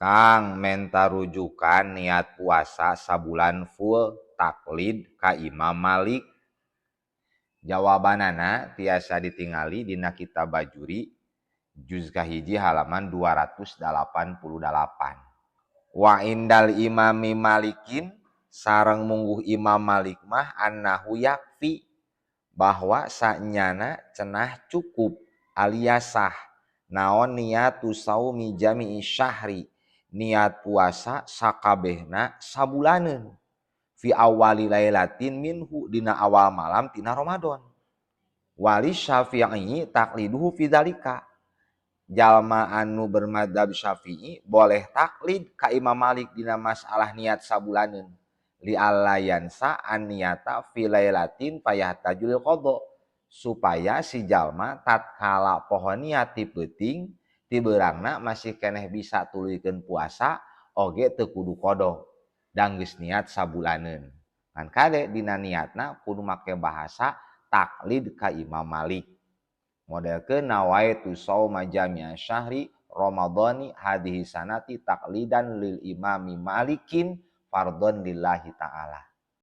Kang, menta rujukan niat puasa sabulan full taklid ka Imam Malik. Jawabanana tiasa ditingali dina kitab Bajuri juz kahiji halaman 288. Wa indal Imami Malikin, sareng mungguh Imam Malik mah, annahu yakfi, bahwa sanyana cenah cukup alias sah naon, niatu saumi jami'i syahri, niat puasa sakabehna sabulaneun, fi awali lailatin minhu, dina awal malam tina Ramadan. Wali Syafi'i takliduhu fi dzalika, jalma anu bermadzhab Syafi'i boleh taklid ka Imam Malik dina masalah niat sabulaneun, li alla yansa an niyata fi lailatin fayahtaju lil qadha, supaya si jalma tatkala poho niat ti peuting ti beurangna masih keneh bisa tuluykeun puasa oge teu kudu qadha dan geus niat sabulaneun. Ngan kade, dina niatna kudu make bahasa taklid ka Imam Malik, modelkeun nawaitu sauma jami'a syahri ramadhani hadhihi sanati taklidan lil Imami Malikin fardhon lillahi ta'ala.